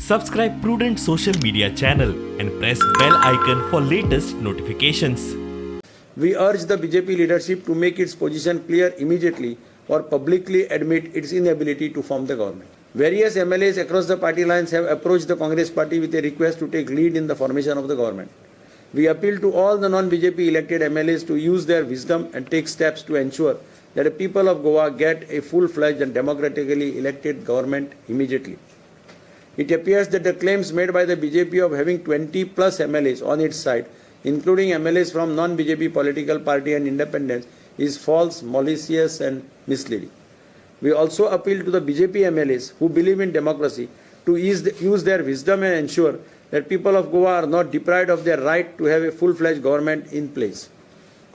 Subscribe Prudent social media channel and press bell icon for latest notifications. We urge the BJP leadership to make its position clear immediately or publicly admit its inability to form the government. Various MLAs across the party lines have approached the Congress party with a request to take lead in the formation of the government. We appeal to all the non-BJP elected MLAs to use their wisdom and take steps to ensure that the people of Goa get a full-fledged and democratically elected government immediately. It appears that the claims made by the BJP of having 20 plus MLAs on its side, including MLAs from non-BJP political party and independents, is false, malicious and misleading. We also appeal to the BJP MLAs who believe in democracy to use their wisdom and ensure that people of Goa are not deprived of their right to have a full-fledged government in place.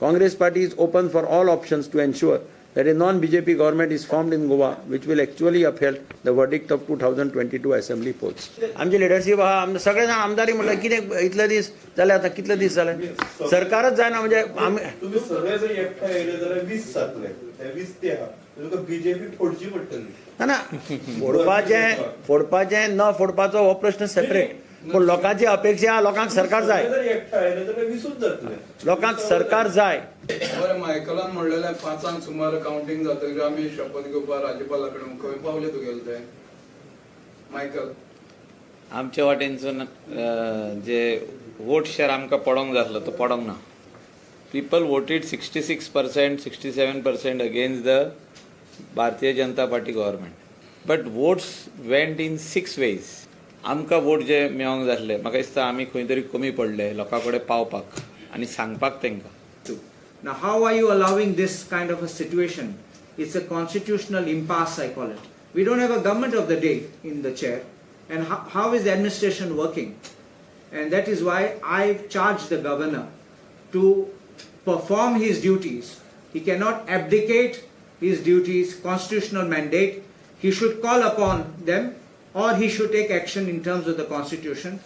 Congress party is open for all options to ensure that a non-BJP government is formed in Goa, which will actually uphold the verdict of 2022 assembly polls. आमची leadership आहा, आमचे सगळे जाण आमदारी म्हटल्यार कितें इतले दीस जाले, आतां कितले दीस जाले सरकारच जायना, म्हणजे आमी तुम्ही सगळे जर एकठांय येयले जाल्यार 20 जातले, ते 20 ते आहा, तुका बीजेपी फोडची पडटली. ना ना, फोडपाचें फोडपाचें न फोडपाचो हो प्रश्न सेपरेट, पूण लोकांची अपेक्षा आहा, लोकांक सरकार जाय. सगळे जर एकठांय येयले जाल्यार 20ूच जातले. लोकांक सरकार जाय. बरें, मायकलान म्हणलेलें 5 सुमार कावंटींग जातकीर आमी शपथ घेवपाक राज्यपाला कडेन. खंय पावले तुगेले ते मायकल? आमच्या वाटेनसून जे वोट शेअर आमकां पडोंक जाय आसलो तो पडोंक ना. People voted 66%, 67% against the Bharatiya Janata Party government, but votes went in 6 ways. आमकां वोट जे मेळोंक जाय आसले, म्हाका दिसता आमी खंय तरी कमी पडले लोकां कडेन पावपाक आनी सांगपाक तांकां. Now, how are you allowing this kind of a situation? It's a constitutional impasse, I call it. We don't have a government of the day in the chair. And how is the administration working? And that is why I've charged the governor to perform his duties. He cannot abdicate his duties, constitutional mandate. He should call upon them or he should take action in terms of the constitution.